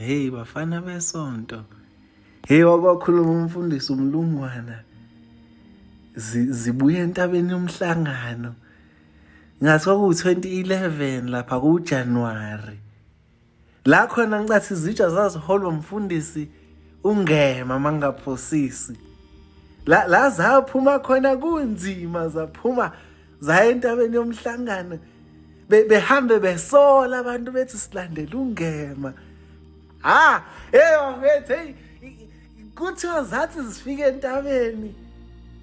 Hey bafana besonto. Hey wakwakhuluma umfundisi umlungwana. Zibuye entabeni yomhlangano. Ngathi kwakuwu-2011 lapha kuJanuwari. La khona ngicathi izitsha zaziholwa umfundisi uNgema mangaphosisi. La la zaphuma khona kunzima zaphuma zaya entabeni yomhlangano behambe besola abantu bethi silandela uNgema. Ah, hey bafethu hey kuthiwa zathi zifike entabeni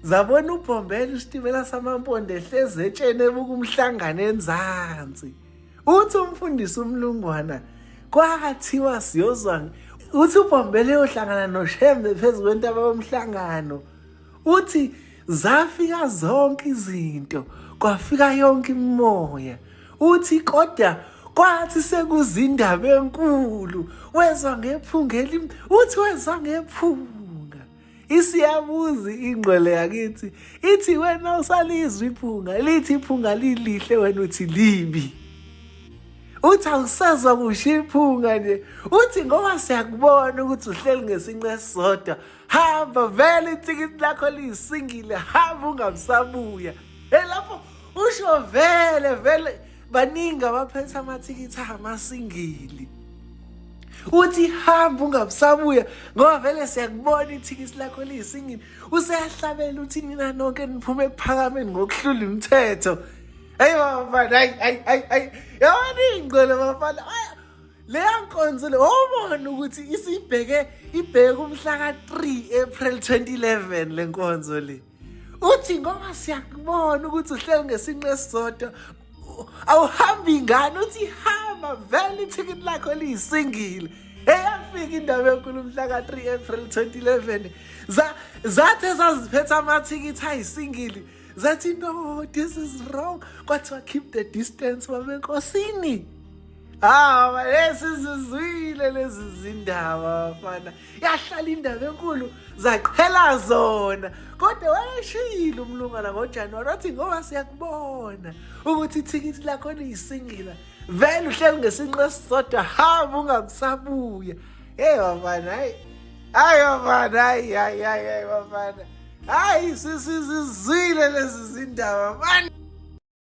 zabona ubhombela isitimela samampondo ehlezi etsheni ebuka umhlangano enzansi. Uthi umfundisi umlungwana kwathiwa siyozwa uthi ubhombele yohlangana noShembe phezu kwentaba yomhlangano uthi zafika zonke izinto kwafika yonke imimoya uthi kodwa kwathi sekuzindaba enkulu wezwa ngephunga uthi wezwa ngephunga Isiyabuza ingqwele yakithi ithi wena usalizwa iphunga lithi iphunga lilihle wena uthi libi. Uthi awusezwa kusho iphunga nje uthi ngoba siyakubona ukuthi uhleli ngesinqe esisodwa hamba vele ithikithi lakho liyisingile hamba ungamsabuya. Hey lapho usho vele vele baningi abaphethe amathikithi amasingili uthi hamba ungabusabuya ngoba vele siyakubona ithikithi lakho liyisingili useyahlabela uthi nina nonke niphume ekuphakameni ngokuhlula imithetho heyi bafana hayi hayi hayi hayi yabona iy'ngcwele bafana leya nkonzo le wawubona ukuthi isibheke ibheke umhla ka-3 April 2011 le nkonzo le uthi ngoba siyakubona ukuthi uhleli ngesinqe esisodwa awuhambi ngani uthi hamba vele ithikithi lakho liyisingile eyafika indaba enkulu mhla ka-3 April 2011 zathi ezaziphethe amathikithi ayisingili zathi no this is wrong kwathiwa keep the distance babenkosini Ah, lezi zizwile lezi zindaba bafana. Yahlala indaba enkulu zaqhela zona. Kodwa wayeshiyile umlungana ngoJanuary wathi ngoba siyakubona ukuthi ithikithi lakho liyisingila. Vele uhleli ngesinqe esisodwa hamba ungamsabuya. Hey bafana, hayi. Hayi bafana, hayi hayi hayi bafana. Hayi sisizizwile lezi zindaba mani.